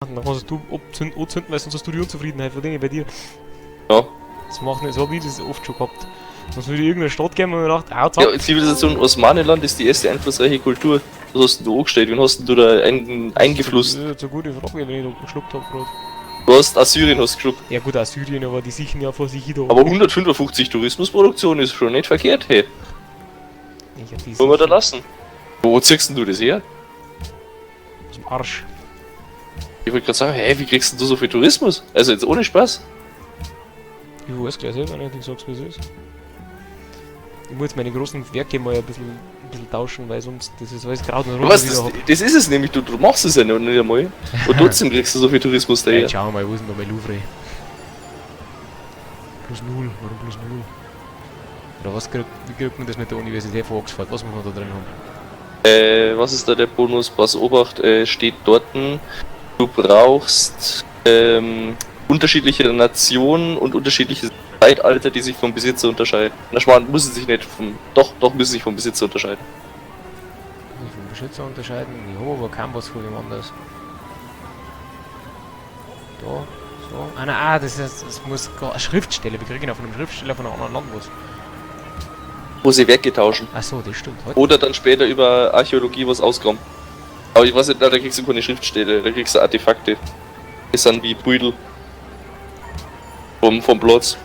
Dann kannst du anzünden, weil sonst hast du die Unzufriedenheit von denen bei dir. Ja. Das machen, so habe ich das oft schon gehabt. Sonst würde ich irgendeine Stadt gehen und mir gedacht, au, zack. Ja, Zivilisation Osmanenland ist die erste einflussreiche Kultur. Was hast denn du angestellt? Wen hast denn du da eingeflusst? Das ist eine gute Frage, wenn ich da geschluckt habe gerade. Du hast Assyrien hast geschluckt. Ja gut, Assyrien, aber die sichern ja vor sich hin. Aber 155 Tourismusproduktion ist schon nicht verkehrt, hey. Ja, die Wollen wir da sichern lassen? Wo ziehst denn du das her? Aus dem Arsch. Ich wollte gerade sagen, hey, wie kriegst denn du so viel Tourismus? Also jetzt ohne Spaß. Ich weiß gleich selber nicht, ich sag's wie es ist. Ich muss jetzt meine großen Werke mal ein bisschen tauschen, weil sonst das ist alles Kraut und Rüben Was, wieder das, hab. das ist es nämlich, du machst es ja noch nicht einmal. Und trotzdem kriegst du so viel Tourismus Ja, daher. jetzt schauen wir mal, wo ist denn da mein Louvre? Plus 0, warum plus 0? Oder was kriegt, wie kriegt man das mit der Universität von Oxford? Was muss man da drin haben? Was ist da der Bonus? Pass Obacht, steht dort. Du brauchst unterschiedliche Nationen und unterschiedliche Zeitalter, die sich vom Besitzer unterscheiden. Na Schmarrn, müssen sich nicht vom. Doch, doch, müssen sich vom Besitzer unterscheiden. Muss ich vom Beschützer unterscheiden? Ich habe aber kaum was von wem anders. Da, so. Ah, nein, ah, das ist, das muss gar ein Schriftsteller. Wir kriegen ja von einem Schriftsteller von einem anderen Land was. Wo sie Werke tauschen. Ach so, das stimmt. Halt. Oder dann später über Archäologie was auskommen. Aber ich weiß nicht, na, da kriegst du keine Schriftstelle, da kriegst du Artefakte. Das sind wie Beutel. Vom Platz.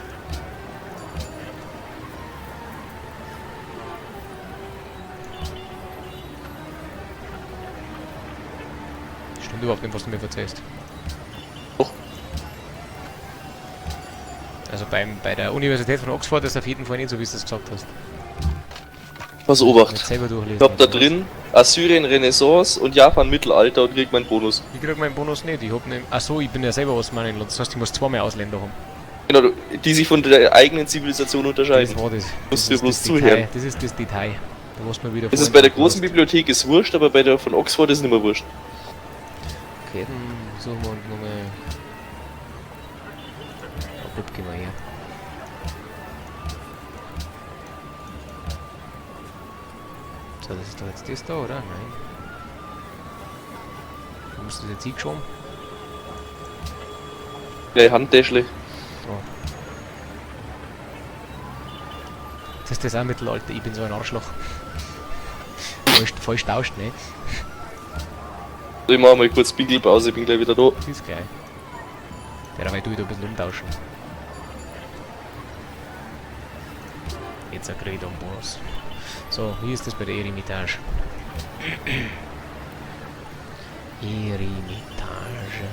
Stimmt überhaupt nicht, was du mir erzählst. Doch. Also bei der Universität von Oxford ist auf jeden Fall nicht so, wie du das gesagt hast. Pass Obacht. Nicht selber durchlesen. Ich hab da oder was? drin Assyrien Renaissance und Japan Mittelalter und krieg meinen Bonus. Ich krieg meinen Bonus nicht. Ich hab ne. Ach so, ich bin ja selber aus meinem Land. Das heißt, ich muss zweimal Ausländer haben. Genau, die sich von der eigenen Zivilisation unterscheiden. Das war das. Musst Das du ist bloß das zuhören. Detail. Das ist das Detail. Da muss man wieder Das ist vorhin bei der drauf großen passt. Bibliothek ist wurscht, aber bei der von Oxford ist nicht mehr wurscht. Okay, dann suchen wir uns nochmal. Ob gehen wir her. So, das ist doch jetzt das da, oder? Nein. Wo ist das jetzt hingeschoben? Gleich Handtäschle. So. Das ist das auch Mittelalter, ich bin so ein Arschloch. Falsch, falsch tauscht, ne? So, ich mach mal kurz Pinkelpause, bin gleich wieder da. Das ist geil. Ja, dabei tue ich da ein bisschen umtauschen. Jetzt krieg ich da einen Bonus. So, wie ist das bei der Eremitage? Eremitage.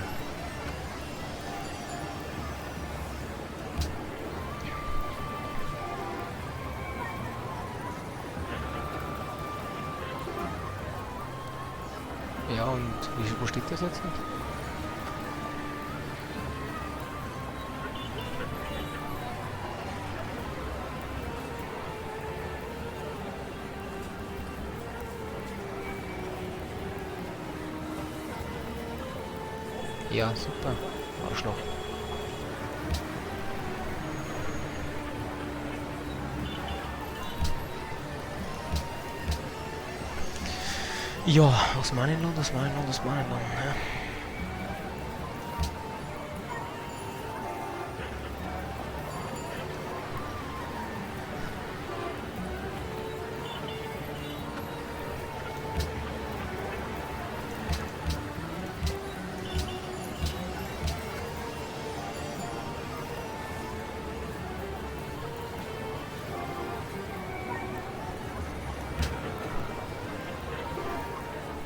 Ja, und wo steht das jetzt? Ja, super. Arschloch. Ja, Osmanenland, Osmanenland, Osmanenland, ne?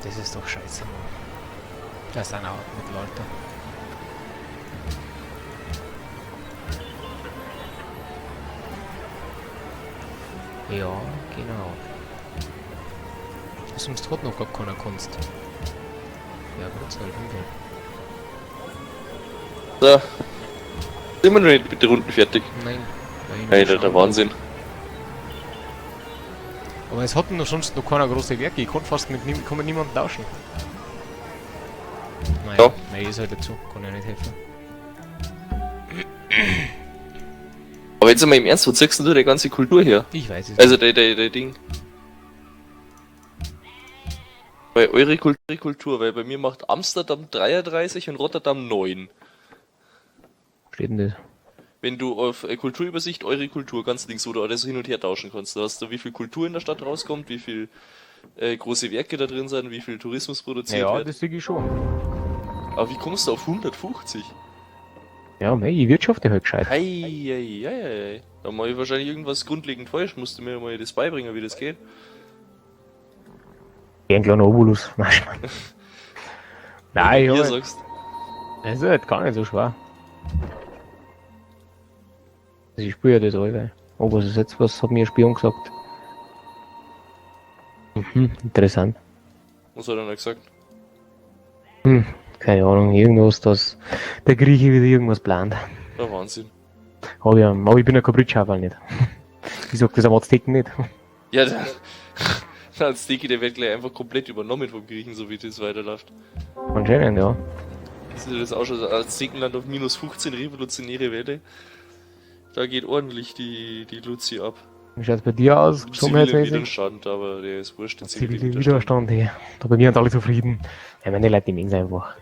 Das ist doch scheiße, Mann. Das ist auch Mittelalter. Ja, genau. Sonst hat noch gar keiner Kunst. Ja, Gott sei Dank. So. Sind wir noch nicht mit der Runden fertig? Nein. Nein, Alter, der Wahnsinn. Aber es hat noch sonst noch keiner große Werke. Ich konnte fast mit kann mit niemandem tauschen. Naja, Ja. nein, ist halt dazu. Kann ja nicht helfen. Aber jetzt einmal im Ernst, wo ziehst denn du die ganze Kultur her? Ich weiß es Also nicht. der Ding. Bei eure Kultur, weil bei mir macht Amsterdam 33 und Rotterdam 9. Steht denn das? Wenn du auf Kulturübersicht eure Kultur ganz links, wo du alles hin und her tauschen kannst, da hast du, wie viel Kultur in der Stadt rauskommt, wie viel große Werke da drin sind, wie viel Tourismus produziert Ja, wird. das sehe ich schon. Aber wie kommst du auf 150? Ja, mei, ich wirtschafte halt gescheit. Hei, hei, hei, hei. Da mache ich wahrscheinlich irgendwas grundlegend falsch. Musst du mir mal das beibringen, wie das geht. Ein kleiner Obolus. Nein, Schmarrn. Nein, Wenn du ich mir hab, sagst. das ist halt gar nicht so schwer. Also ich spüre ja das allweil. Oh, was ist jetzt? Was hat mir ein Spion gesagt? Mhm, interessant. Was hat er denn gesagt? Hm, keine Ahnung, irgendwas, dass der Grieche wieder irgendwas plant. Ja, Wahnsinn. Hab ich, aber ich bin ja kein Britschafferl nicht. Ich sag das am Azteken nicht. Ja, der, der Azteke, der wird gleich einfach komplett übernommen vom Griechen, so wie das weiterläuft. Anscheinend, ja. Das ist das auch schon, Aztekenland auf minus 15 revolutionäre Welle. Da geht ordentlich die Luzi ab. Wie schaut's bei dir aus, Ziviler gesundheitsmäßig? Widerstand, aber der ist wurscht, der zivile Zivile Widerstand. Widerstand, ey. Da bei mir sind alle zufrieden. Ja, meine Leute, die mögen's einfach.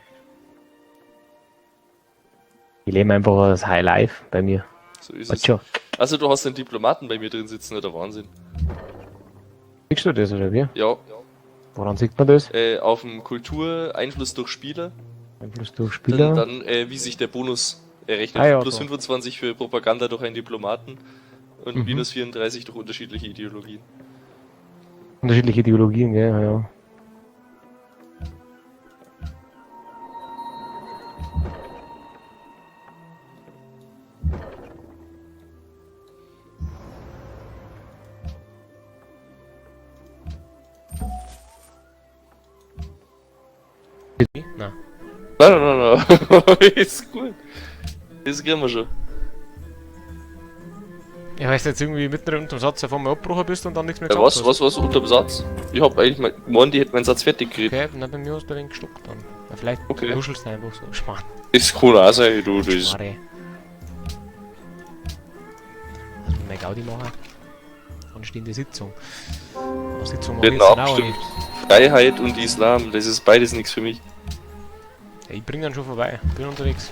Die leben einfach das High Life bei mir. So ist Was es. schon. Also du hast einen Diplomaten bei mir drin sitzen, der Wahnsinn. Siehst du das, oder wie? Ja, Woran sieht man das? auf dem Kultureinfluss durch Spieler. Einfluss durch Spieler. Dann wie sich der Bonus errechnet. Ah, ja, Plus so. 25 für Propaganda durch einen Diplomaten und Mhm. minus 34 durch unterschiedliche Ideologien. Unterschiedliche Ideologien, gell, ja, ja. Nein. Nein, nein, nein, nein. Ist gut. Das kriegen wir schon. Ja, weißt du, jetzt irgendwie mitten unter dem Satz auf einmal abgebrochen bist und dann nichts mehr Ja, gesagt was, hast. was, unterm Satz? Ich hab eigentlich mein, gemeint, ich hätte meinen Satz fertig gekriegt. Okay, na, bei mir hast du den gestockt dann. Na, vielleicht Okay. nuschelst du einfach so. Schmarrn. Das kann auch sein, du, das. Schmarre. Also mein Gaudi machen. Anstehende Sitzung. Aber Sitzung mache ich Wird jetzt dann auch abgestimmt. nicht. Freiheit und Islam, das ist beides nichts für mich. Ja, ich bring dann schon vorbei. Bin unterwegs.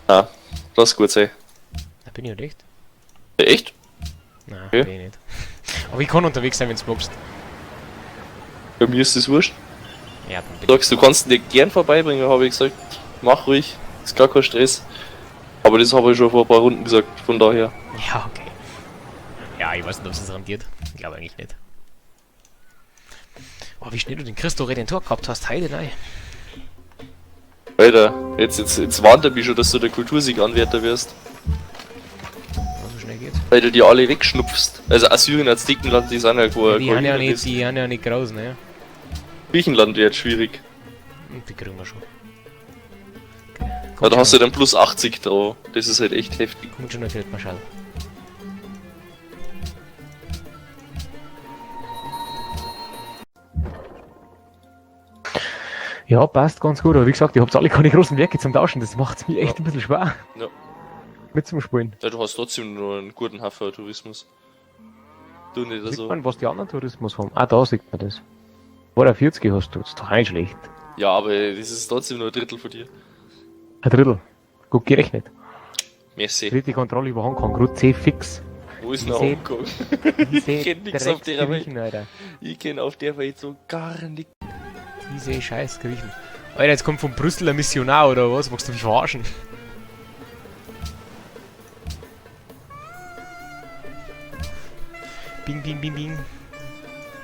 Ah, lass gut sein. Da bin ich ja recht. Ja, echt? Nein, Okay. bin ich nicht. Aber ich kann unterwegs sein, wenn's magst. Bei mir ist das wurscht. Ja, dann bin Du sagst, du kannst ihn dir gern vorbeibringen, habe ich gesagt. Mach ruhig, ist gar kein Stress. Aber das habe ich schon vor ein paar Runden gesagt, von daher. ich. Ja, okay. Ja, ich weiß nicht, ob es rentiert. Ich glaube eigentlich nicht. Oh, wie schnell du den Christo Redentor gehabt hast. Heide, nein. Alter, jetzt warnt er mich schon, dass du der Kultursieganwärter wirst. Ja, so schnell geht's. Weil du die alle wegschnupfst. Also Assyrien, Aztekenland, die sind ja Ja, die haben ja kein nicht, die haben ja nicht groß, ne? Griechenland wird schwierig. Und die kriegen wir schon. Ja, da hast du dann plus 80 drauf. Das ist halt echt heftig. Kommt schon der Feldmarschall. Ja, passt ganz gut. Aber wie gesagt, ihr habt alle keine großen Werke zum Tauschen. Das macht es mir echt ein bisschen schwer. Ja. Mit zum Spielen. Ja, du hast trotzdem nur einen guten Haffer Tourismus. Du nicht, Sieht also. man, was die anderen Tourismus haben? Ah, da sieht man das. Vor 40 hast du. Das ist doch auch nicht schlecht. Ja, aber das ist trotzdem nur ein Drittel von dir. Ein Drittel. Gut gerechnet. Merci. Dritte Kontrolle über Hongkong. Route C fix. Wo ist Ich denn seh- Hongkong? Ich seh kenn nix auf der Welt. Griechen, Alter. Ich kenn auf der Welt so gar nichts. Ich seh scheiß Griechen. Alter, jetzt kommt von Brüssel ein Missionar oder was? Magst du mich verarschen? Bing, bing, bing, bing.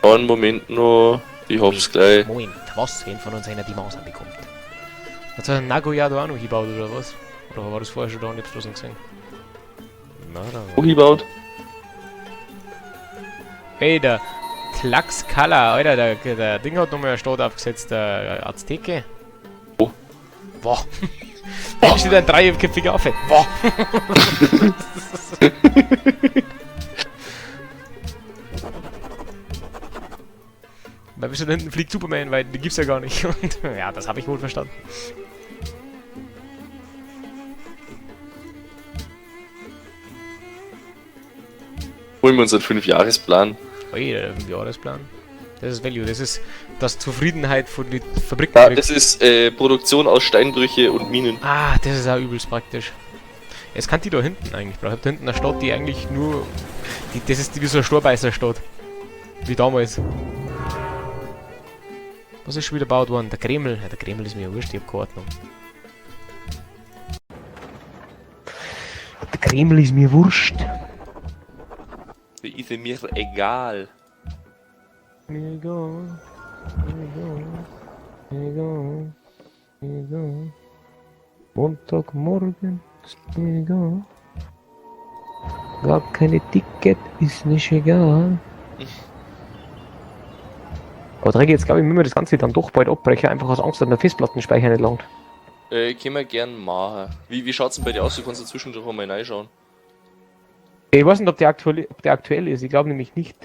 Einen Moment noch. Ich hab's gleich. Moment, was, wenn von uns einer die Masern bekommt? Hat so ein Nagoya da auch noch gebaut oder was? Oder war das vorher schon da und ich hab's bloß nicht gesehen? Na, da Wo gebaut? Ey, der Tlaxcala, Alter, der Ding hat nochmal eine Stadt aufgesetzt, der Azteke. Wo? Boah. Da steht ein dreiköpfiger Affe. Boah. Weil bist du da hinten fliegt Superman, weil den gibt's ja gar nicht. Und ja, das habe ich wohl verstanden. Holen wir uns einen 5-Jahresplan. Ui, der 5-Jahresplan. Das ist Value, das ist Dass Zufriedenheit von den Fabriken Ja, kriegst. das ist Produktion aus Steinbrüche und Minen. Ah, das ist auch übelst praktisch. Jetzt kann die da hinten eigentlich brauchen. Ich hab da hinten eine Stadt, die eigentlich nur... Die, das ist die wie so eine Storbeißerstadt. Wie damals. Was ist schon wieder gebaut worden? Der Kreml. Ja, der Kreml ist mir ja wurscht, ich hab keine Ordnung. Der Kreml ist mir wurscht. Ist mir egal. Mir egal. Mir egal. Mir egal. Mir egal. Montagmorgen ist mir egal. Gab keine Ticket, ist nicht egal. Aber Dreck, jetzt glaube ich, müssen wir das Ganze dann doch bald abbrechen, einfach aus Angst, dass der Festplattenspeicher nicht langt. Können wir gern machen. Wie schaut's denn bei dir aus? Du kannst dazwischen doch mal reinschauen. Ich weiß nicht, ob der aktuell ist, ich glaube nämlich nicht.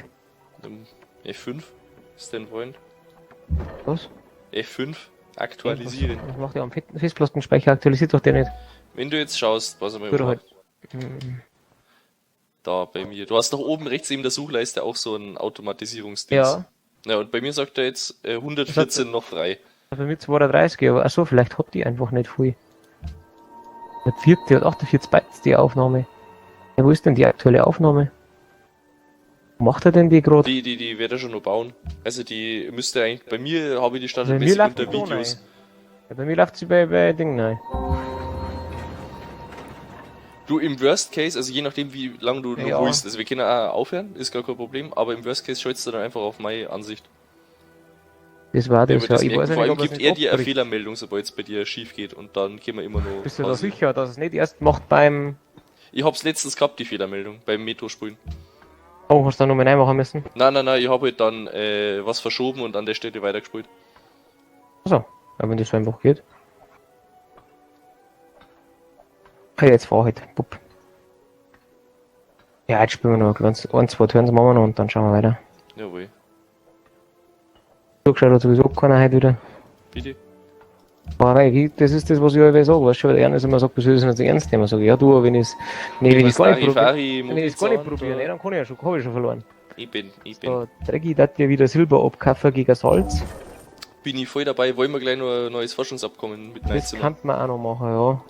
F5 ist dein Freund. Was? F5 aktualisieren. Was macht der am Festplattenspeicher? Aktualisiert doch der nicht. Wenn du jetzt schaust, was einmal Oder halt. Da bei mir. Du hast doch oben rechts neben der Suchleiste auch so ein Automatisierungsding. Ja. Ja, und bei mir sagt er jetzt 114 noch frei. Bei mir 32, aber achso, vielleicht hat die einfach nicht viel. Der vierte hat 48 Bytes die Aufnahme. Ja, wo ist denn die aktuelle Aufnahme? Wo macht er denn die gerade? Die wird er schon noch bauen. Also die müsste eigentlich. Bei mir habe ich die Bei mir standardmäßig läuft unter die da Videos. rein. Ja, bei mir läuft sie bei Ding rein. Du im Worst Case, also je nachdem wie lange du noch Ja. willst, also wir können auch aufhören, ist gar kein Problem, aber im Worst Case schaltest du dann einfach auf meine Ansicht. Das war Wenn das, wir ja. das Ich merken. weiß ja Vor nicht, allem ob er's gibt nicht er dir eine abbricht. Fehlermeldung, sobald es bei dir schief geht und dann können wir immer noch. Bist du da quasi- sicher, dass es nicht erst macht beim. Ich hab's letztens gehabt, die Fehlermeldung, beim Metro-Spulen. Oh, hast du da nochmal reinmachen müssen? Nein, nein, nein, ich hab halt dann was verschoben und an der Stelle weitergespult. Achso, ja, wenn das so einfach geht. Ah, jetzt fahr halt. Bupp. Ja, jetzt spielen wir noch ganz, ein, zwei Turns machen wir noch und dann schauen wir weiter. Jawohl. Zugeschaut hat sowieso keiner heute wieder. Bitte? Aber weil, das ist das, was ich allweil sage, weißt du, weil der einer immer sagt, du sollst es nicht ernst nehmen. Sag ich, ja du, aber wenn ich es nee, wenn ich's gar nicht probiere, wenn ich es gar nicht probiere, nee, dann kann ich ja schon, hab ich schon verloren. Ich bin. So, Drecki, dat dir wieder Silber abkaufen gegen Salz. Bin ich voll dabei, wollen wir gleich noch ein neues Forschungsabkommen mit Das reinziehen? kann man auch noch machen, ja.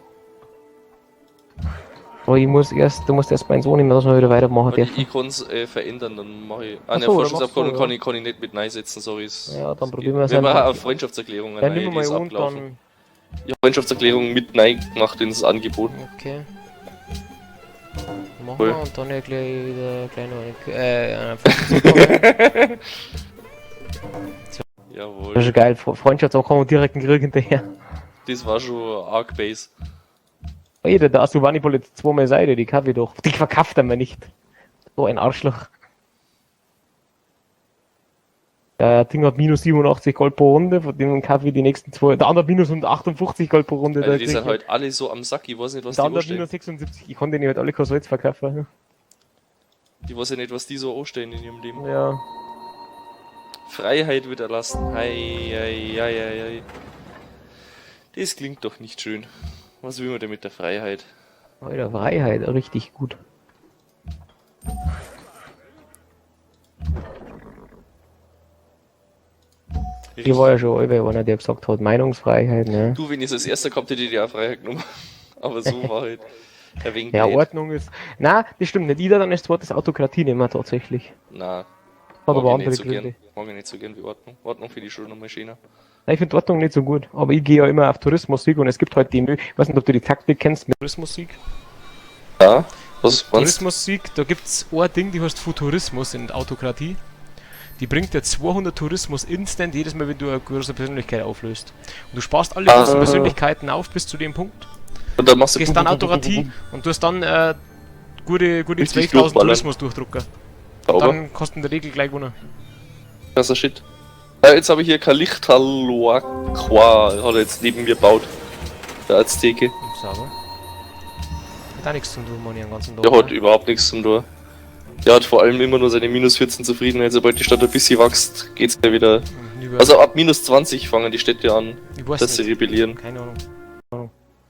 Aber ich muss erst, du musst erst meinen Sohn nehmen, dass wir wieder weitermachen Weil dürfen. ich kann's verändern, dann mache ich. Ah, Ach ne, so, dann Forschungsabkommen machst du, kann, ja. ich, kann ich nicht mit reinsetzen, sorry. Es, Ja, dann es probieren geht. wir's Wir machen einfach. eine Freundschaftserklärung, Dann nein, nehmen die wir ist mal und abgelaufen. dann. Ich hab Freundschaftserklärung mit rein gemacht ins Angebot. Okay. Machen Cool. wir und dann erkläre ich wieder gleich noch eine Forschungsabkommen. Jawohl. Das ist schon geil, Freundschaftsabkommen und direkt einen Krieg hinterher. Das war schon arg base. Alter, der Asubanipal jetzt zweimal Seite, die kauf ich doch. Die verkauft er mir nicht. So ein Arschloch. Der Ding hat minus 87 Gold pro Runde, von dem kaufe ich die nächsten zwei. Der andere hat minus 158 Gold pro Runde. Alter, der die sind kriegt- halt alle so am Sack, ich weiß nicht, was der die andere hat anstellen. minus 76. Ich konnte denen halt alle kein Salz verkaufen. Ich weiß ja nicht, was die so anstellen in ihrem Leben. Ja. Freiheit wird erlassen. Hei, hei, hei, hei, hei. Das klingt doch nicht schön. Was will man denn mit der Freiheit? Alter, Freiheit, richtig gut. Hier war ja schon allweil einer, der gesagt hat, Meinungsfreiheit, ne? Du, wenn ich es als erster gehabt hätte, hätte ich auch Freiheit genommen. Aber so war halt ein wenig Ja, blöd. Ordnung ist. Na, das stimmt nicht. Jeder dann ist zwar das Autokratie nicht mehr tatsächlich. Na, Hat mag aber ich andere nicht so Gründe. gern. Mag ich nicht so gern wie Ordnung. Ordnung finde ich schon nochmal schöner. Nein, ich finde Ordnung nicht so gut, aber ich gehe ja immer auf Tourismus-Sieg und es gibt halt die, ich weiß nicht, ob du die Taktik kennst mit Tourismus-Sieg. Ja, was meinst du? Tourismus-Sieg, da gibt's ein Ding, die heißt Futurismus in Autokratie. Die bringt dir 200 Tourismus instant jedes Mal, wenn du eine große Persönlichkeit auflöst. Und du sparst alle großen Ah. Persönlichkeiten auf bis zu dem Punkt. Und dann machst du Gehst dann Autokratie und du hast dann gute Richtig 12.000 durchballern. Tourismus-Durchdrucker. Sauber. Dann kosten in der Regel gleich gewonnen. Krasser Shit. Ja, jetzt habe ich hier Kalichtaloaqua, hat er jetzt neben mir gebaut. Der Azteke. Sauber. Hat auch nichts zum tun, Mann, den ganzen Tag. Der hat ne? überhaupt nichts zum Tor. Der hat vor allem immer nur seine minus 14 Zufriedenheit. Sobald die Stadt ein bisschen wächst, geht's ja wieder. Also ab minus 20 fangen die Städte an, Ich weiß dass sie nicht. rebellieren. Keine Ahnung.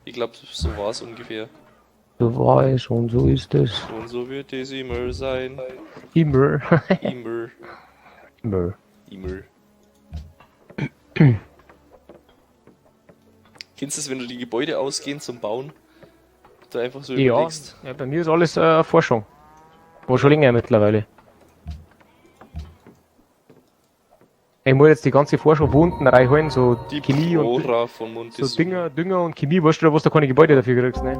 Ich glaube, so war es ungefähr. So war es und so ist es. Und so wird es immer sein. Immer. Immer. Immer. Immer. Kennst du das, wenn du die Gebäude ausgehen zum Bauen? Du einfach so Ja, überlegst. ja, bei mir ist alles Forschung. War schon länger mittlerweile. Ich muss jetzt die ganze Forschung wo unten reinholen, so Die Chemie und Prora von so Montezuma. Dünger und Chemie, weißt du, was du keine Gebäude dafür kriegst, ne?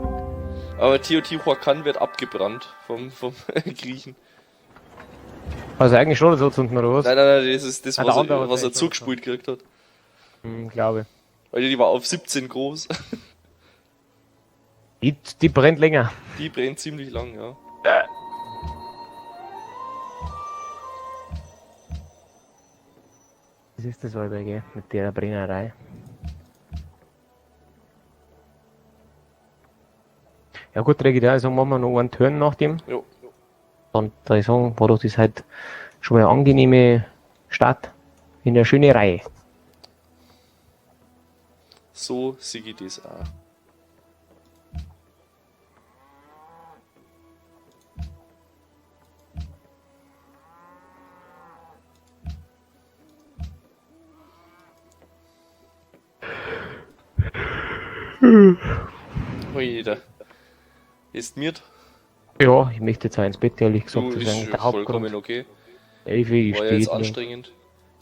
Aber Teotihuacan wird abgebrannt vom Griechen. Also eigentlich schon so unten, oder was? Nein, nein, nein, das ist das, Ah, der was andere er, hat was er echt zugespult gekriegt hat. Hm, glaube. Weil die war auf 17 groß. Die brennt länger. Die brennt ziemlich lang, ja. Das ist das Alter, gell? Mit der Brennerei. Ja gut, Regi, also machen wir noch einen Turn nach dem. Jo. Und da ich sagen, war doch das halt schon mal eine angenehme Start in eine schöne Reihe. So sehe ich das auch. Oida. Ist mir Ja, ich möchte jetzt auch ins Bett, ehrlich gesagt. du Das ist ist eigentlich der vollkommen Hauptgrund. okay. 11 Uhr War ja jetzt spät. Ne? anstrengend.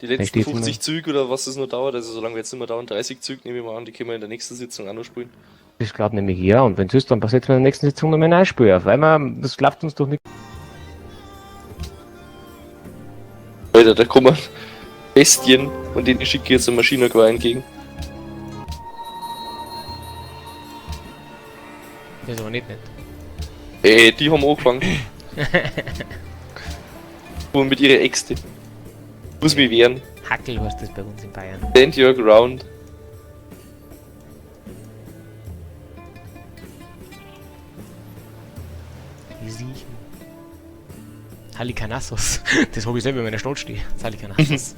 Die letzten steht 50 Züge oder was es noch dauert, also so lange wird es nicht mehr dauern, 30 Züge nehme ich mal an, die können wir in der nächsten Sitzung auch noch spielen. Das glaubt nämlich ja. Und wenn es ist, dann passiert in der nächsten Sitzung noch mal ein Einspiel auf. Weil wir, das klappt uns doch nicht. Alter, da kommen Bestien und denen schicke ich jetzt eine Maschinengewehr entgegen. Das ist aber nicht nett. Ey, die haben angefangen. Und mit ihrer Äxte. Muss mich wehren. Hackel heißt das bei uns in Bayern. Stand your ground. Die Siechen. Halikarnassos. Das habe ich selber in meiner Stadt stehen. Das Halikarnassos.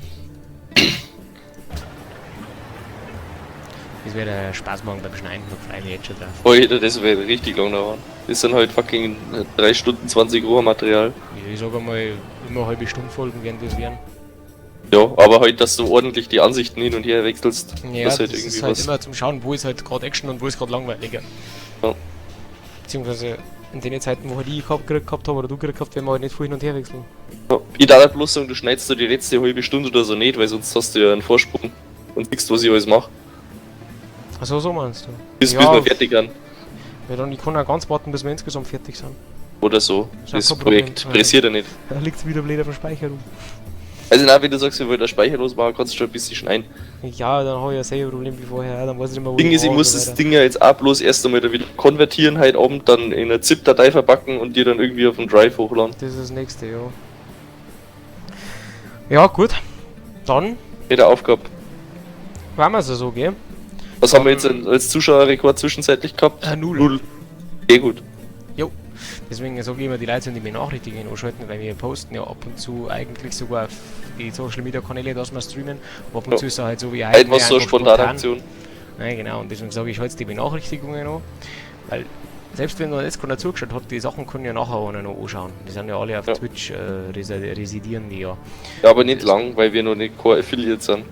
Das wäre der Spaß morgen beim Schneiden, da freue ich mich jetzt schon drauf. Alter, das wäre richtig lang dauern. Das sind halt fucking 3 Stunden 20 Rohrmaterial. Ja, ich sag einmal, immer halbe Stunde Folgen werden das werden. Ja, aber halt, dass du ordentlich die Ansichten hin und her wechselst. Ja, dass das halt irgendwie ist halt was. immer zum Schauen, wo ist halt gerade Action und wo ist gerade langweiliger. Ja. Beziehungsweise in den Zeiten, wo halt ich gehabt habe oder du gekriegt habt, werden wir halt nicht viel hin und her wechseln. Ja. Ich darf halt bloß sagen, du schneidest du die letzte halbe Stunde oder so nicht, weil sonst hast du ja einen Vorsprung und siehst, was ich alles mache. Achso, so meinst du. Bis, Ja. bis wir fertig sind. Ja, dann, ich kann auch ganz warten, bis wir insgesamt fertig sind. Oder so. Ist auch Das kein Problem. Projekt pressiert ja nicht. Da liegt's wieder blöd auf dem Speicher rum. Also nein, wenn du sagst, wir wollen das Speicher losmachen, kannst du schon ein bisschen schneiden. Ja, dann habe ich ja selber Problem wie vorher, dann weiß ich nicht mehr, wo Ding ist, ich war muss und so das weiter. Ding ja jetzt auch bloß erst einmal da wieder konvertieren heute Abend, dann in eine ZIP-Datei verpacken und dir dann irgendwie auf den Drive hochladen. Das ist das nächste, ja. Ja, gut. Dann Mit der Aufgabe. waren wir es ja so, gell? Was haben wir jetzt als Zuschauerrekord zwischenzeitlich gehabt? Null. Null. Sehr gut. Jo. Deswegen sage ich immer, die Leute sollen die Benachrichtigungen anschalten, weil wir posten ja ab und zu eigentlich sogar auf die Social Media Kanäle, dass wir streamen. Aber ab und Ja. zu ist es halt so wie Halt was so eine einfach spontan. Spontanaktion. Nein, genau, und deswegen sage ich, schalte die Benachrichtigungen an, weil selbst wenn noch jetzt keiner zugeschaut hat, die Sachen können ja nachher auch noch anschauen. Die sind ja alle auf Ja. Twitch, residieren die ja. Ja, aber nicht lang, weil wir noch nicht Core Affiliate sind.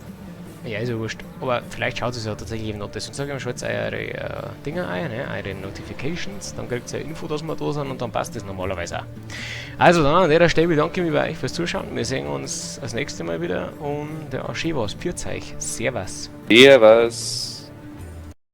Ja, ist ja wurscht. Aber vielleicht schaut es ja tatsächlich eben noch. Deswegen sage ich immer, schaltet eure Dinger ein, ne? Eure Notifications, dann kriegt ihr eine Info, dass wir da sind und dann passt das normalerweise auch. Also dann an der Stelle bedanke ich mich bei euch fürs Zuschauen. Wir sehen uns das nächste Mal wieder und ja, schön war's. Pfiat euch. Servus. Der was.